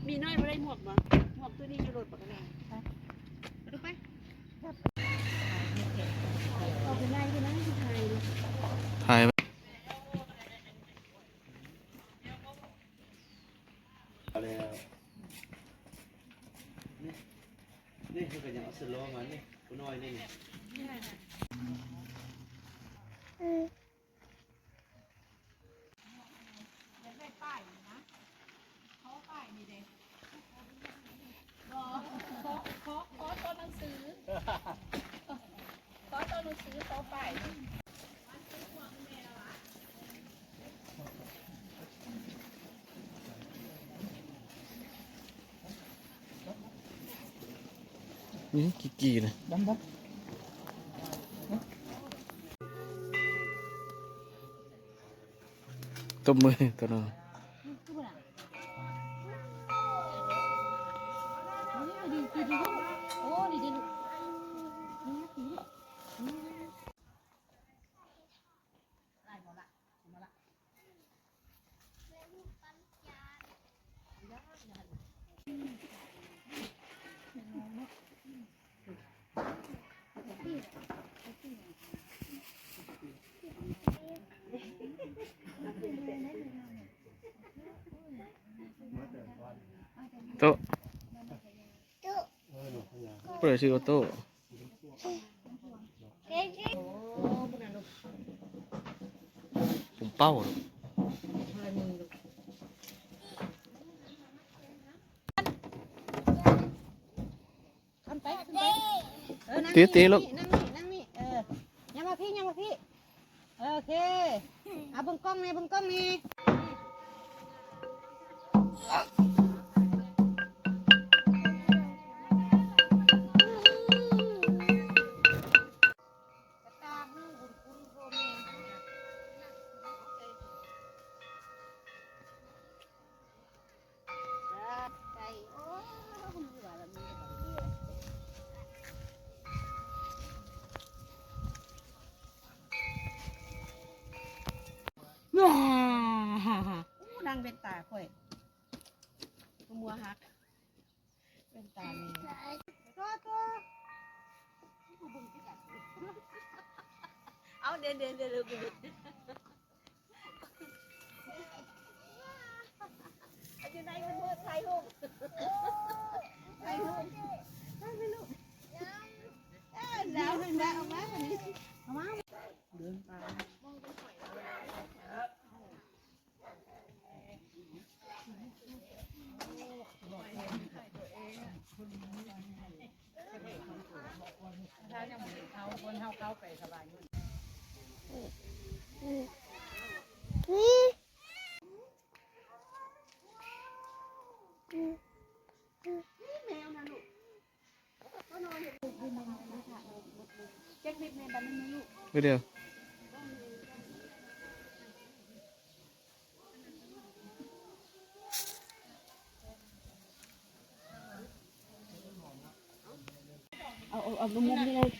ມີນ້ອຍບໍ່ໄດ້ໝວກບໍ່? ໝວກໂຕນີ້ຢູ່ລົດປະກະແລງ. ໄປ ໄປ ໄປ. ອອກໄປໄລ່ຢູ່ນະ ຖ່າຍເນາະ ຖ່າຍ. ເອົາແລ້ວ ນີ້ ນີ້ເພິ່ນກໍຍັງເອົາເສື້ອລໍມານີ້ ຜູ້ນ້ອຍນີ້. ຢາກໄດ້ປ້າຍນີ້ນະ ຂໍປ້າຍນີ້ເດ້. ບໍ່ ຂໍ ຂໍ ຂໍໂຕໜັງສື ຂໍໂຕໜັງສື ຂໍປ້າຍນີ້. ນີ້ ກີ່ໆ ນະ ດຳໆ. ຕົບມືຕົວໜຶ່ງ. ໂຕ ຜູ້ໃດຊື່ໂອໂຕ້? ຜົມເປົ້າ. ຂຶ້ນໄປ ຂຶ້ນໄປ ເອີ ນັ່ງ ຕີໆ ລູກ ນີ້ ນັ່ງນີ້ ນັ່ງນີ້ ເອີ ຍ່າງມາພີ້ ຍ່າງມາພີ້ ໂອເຄ ເອົາເບິ່ງກ້ອງແດ່ ເບິ່ງກ້ອງແດ່. ອູ ດັງເວັນຕາຂ້ອຍ ຫົວຫັກ ເປັນຕາແມ່ ໂຕ ໂຕ ເອົາ ເດ ເດ ເດ ເດ. ຢູ່ໃນມັນມືດ ຖ່າຍຮູບ ຖ່າຍຮູບ ຖ່າຍໄປລູກ ເອີ ແລ້ວ ແລ້ວ ເອົາມາ ເອົາມາ ເດີນຕາມ. ວິດີໂອ ເອົາ ເອົາ ເອົາມຸມນີ້ເລີຍ.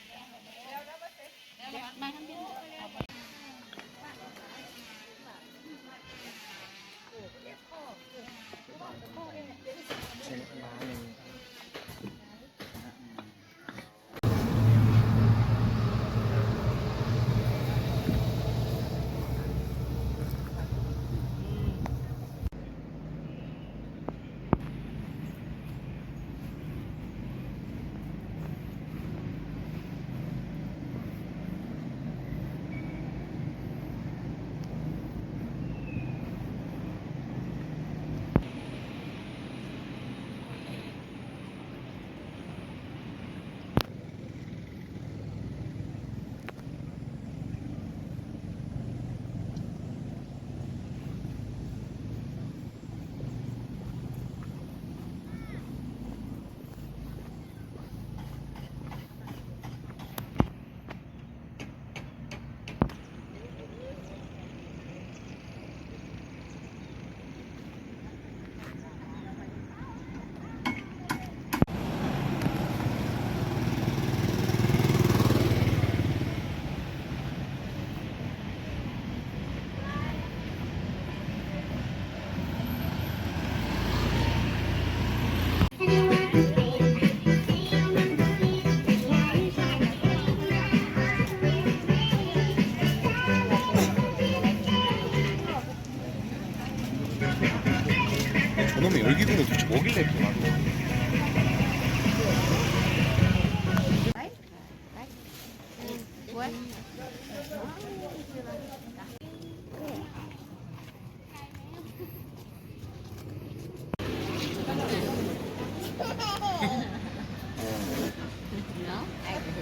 저놈이 여기 있는 거 도대체 뭐길래 이렇게 많아?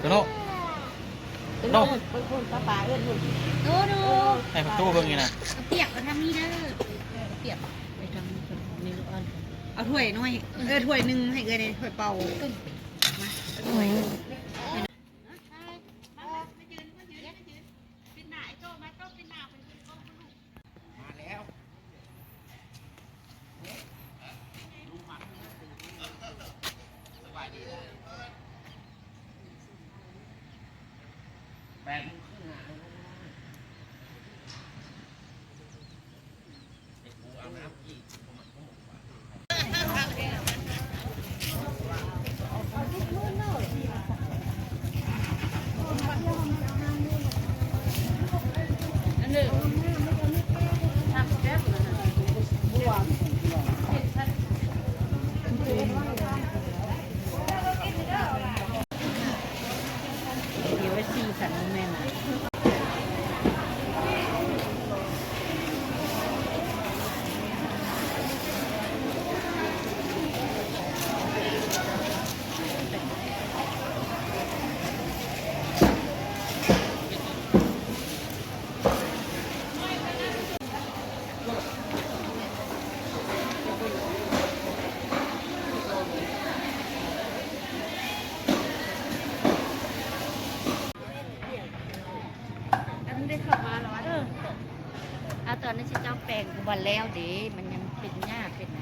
Dono. Dono. ໂດໂດ ໃຫ້ປະຕູເບິ່ງນີ້ນະ. ປຽກເອົາທາງນີ້ເດີ ປຽກໄປທາງນີ້ ເອົາຖ້ວຍໜ້ອຍ ເອີ ຖ້ວຍໜຶ່ງໃຫ້ເອື້ອຍແດ່ ຖ້ວຍເປົ່າ. ມາ ຖ້ວຍ. ອັນໄດ້ເຂົ້າມາແລ້ວ ເອີ ອາ ຕອນນີ້ຊິເຈົ້າແປງບໍ່ແລ້ວເດ້ ມັນຍັງເປັນຫຍ້າເປັນຫຍັ